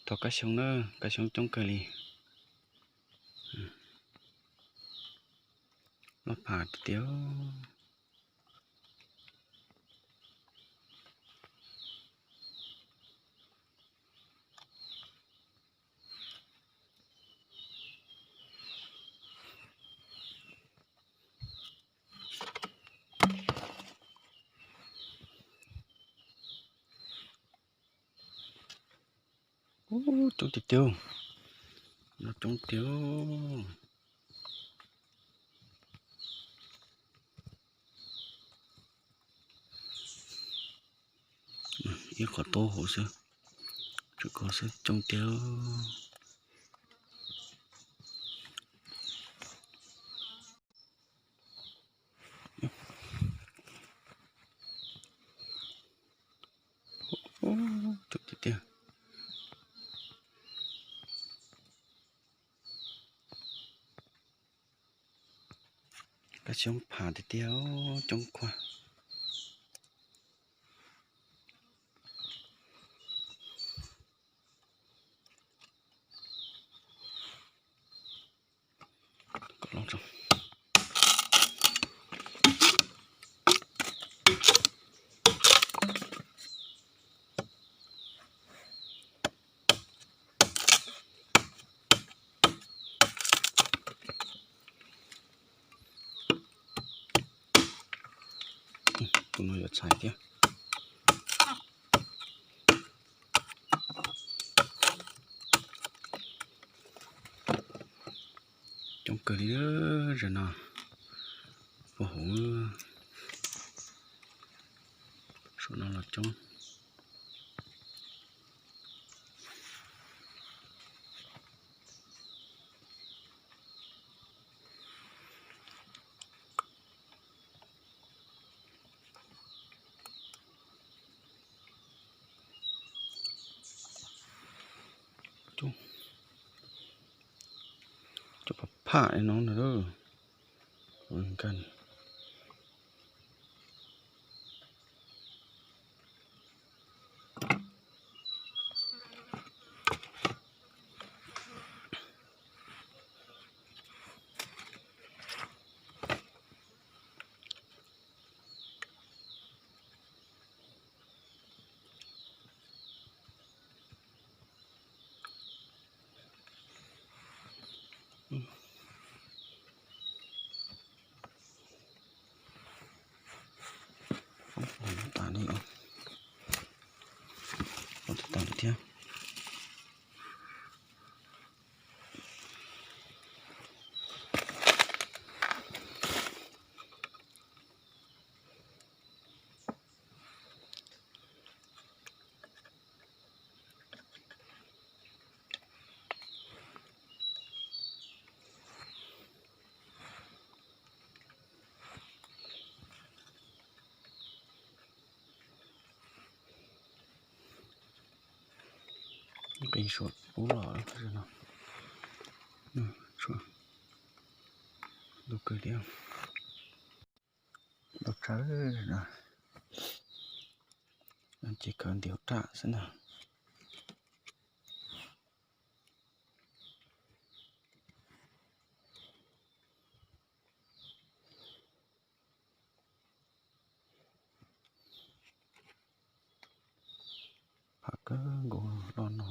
Thov kab xyoob na, kab xyoob coob kawg li. Loj pham tiag tiag. Ub, coob tiag tiag. No coob tiag. Ib qhov taub hauv xwb, tsuas koj xwb coob tiag. Coob tiag tiag. Kab xyoob pham tiag tiag, coob kawg. Tus no yuav txhais thiab. Coob kawg li, zaum no puag hauv, saum no los coob. Cov pham pham no na. Poob tas li, poob tas li thiab. Qis suav ub los no, ntau kawg li, ntau tsawv no, ces khaws ntim hauv raj xwb na. Pham kawg nkaus los no.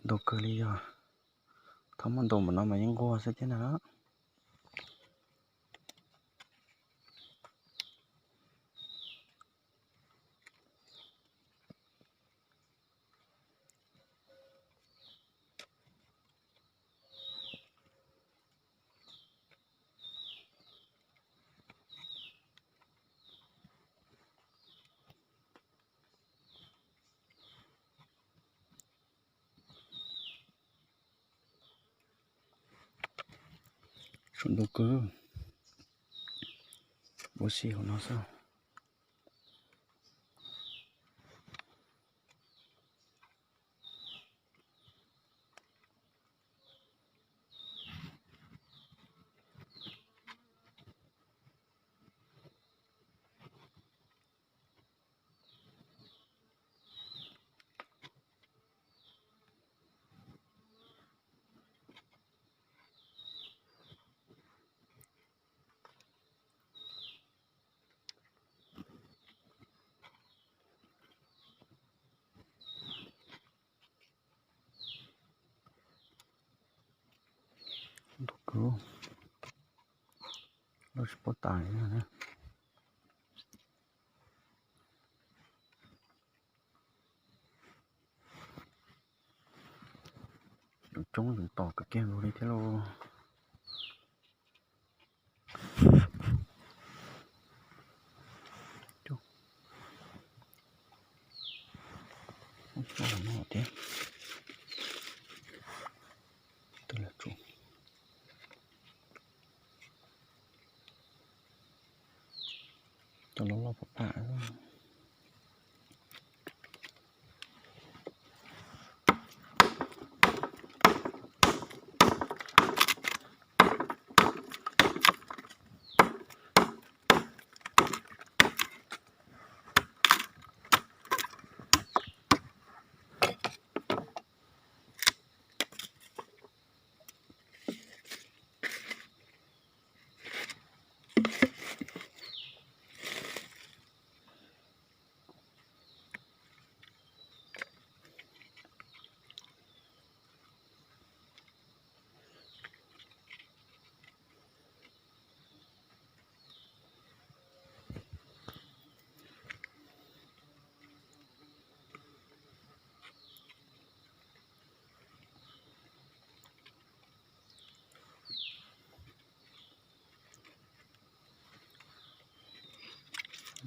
Ntau kawg li yog, thaum muaj ntau npaum no mas yeej nquag xwb thiab na. Ntau kawg. Ua si hauv no xwb. Ntau kawg, loj tsis paub tas li na. Coob coob, tos kawg kiag nkaus li thiab lauj. Thiab cov loj loj pam pam.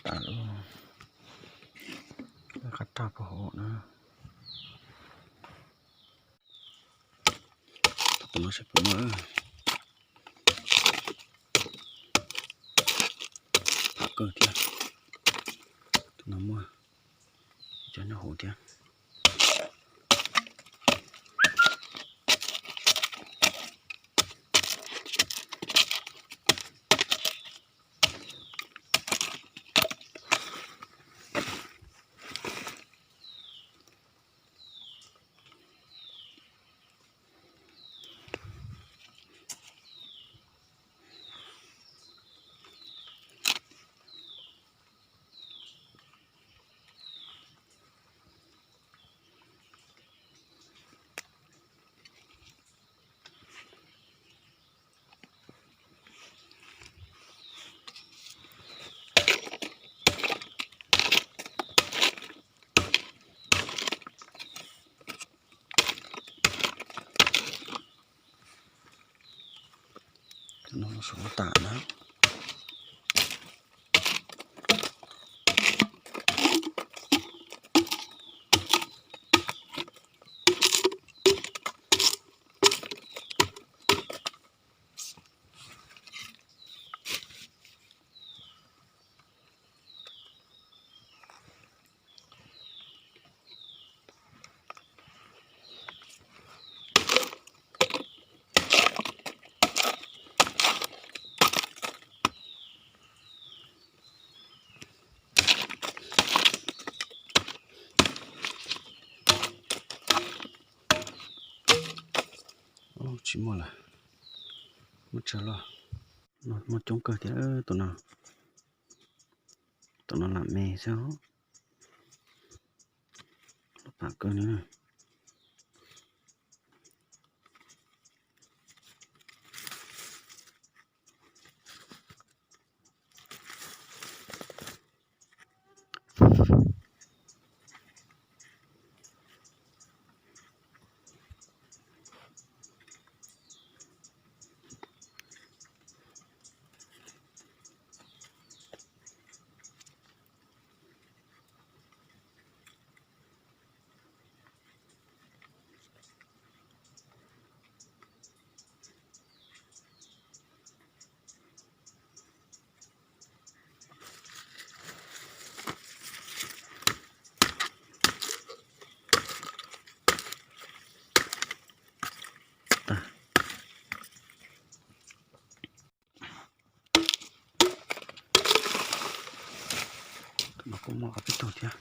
Tas lawm, qab raj puag hauv na. Tus no saib puas muaj. Pam kawg thiab. Tus no muaj cov nyob hauv thiab. Tus no los saum tas na. Tsis muaj lawm, muaj tsawg loj. Muaj coob kawg thiab tus no. Tus no lam me xwb, loj pam kawg li na. Muaj ob peb tug thiab.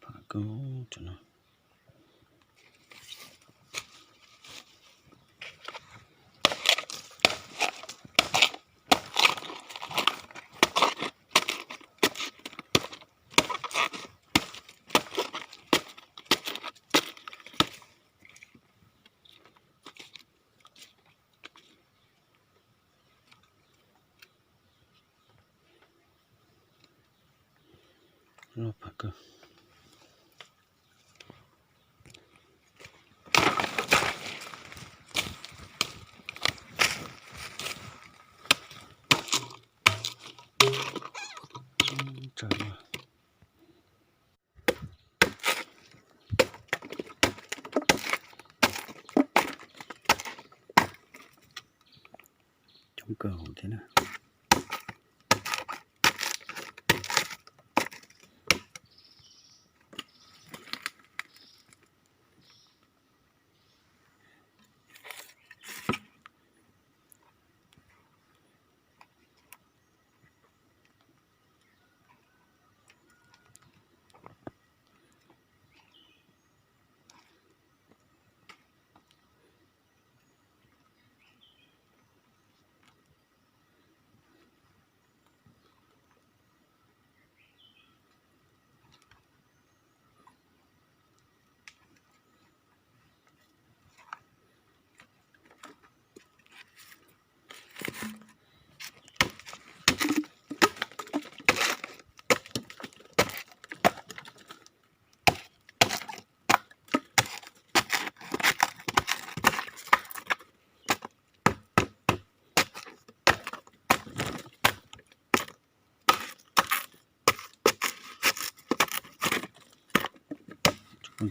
Pom kub no. Loj pam kawg. Tsawg no. Coob kawg thiab na.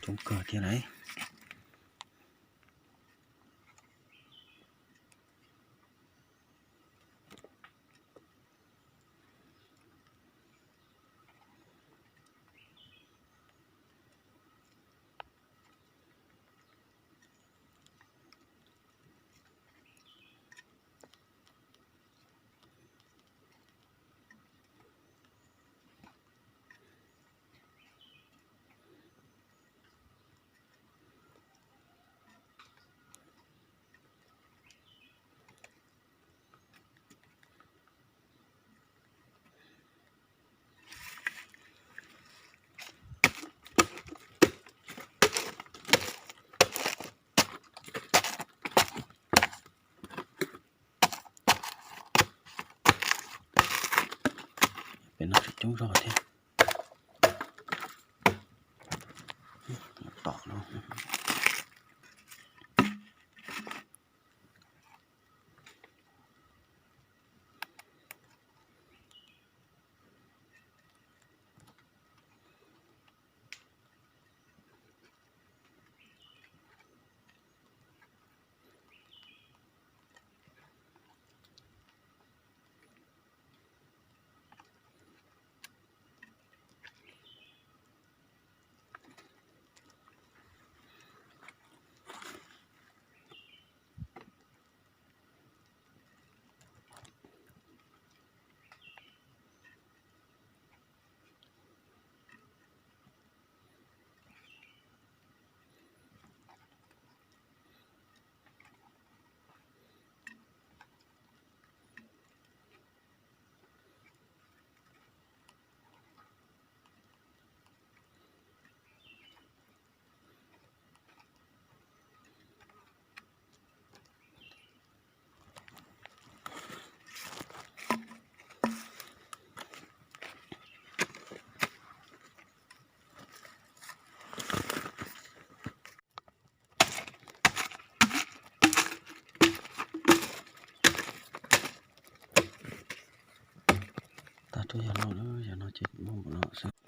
Coob kawg thiab lauj. Pem no tseem coob zog thiab. Tom no. Rau yog no, yog no ces muaj npaum no xwb.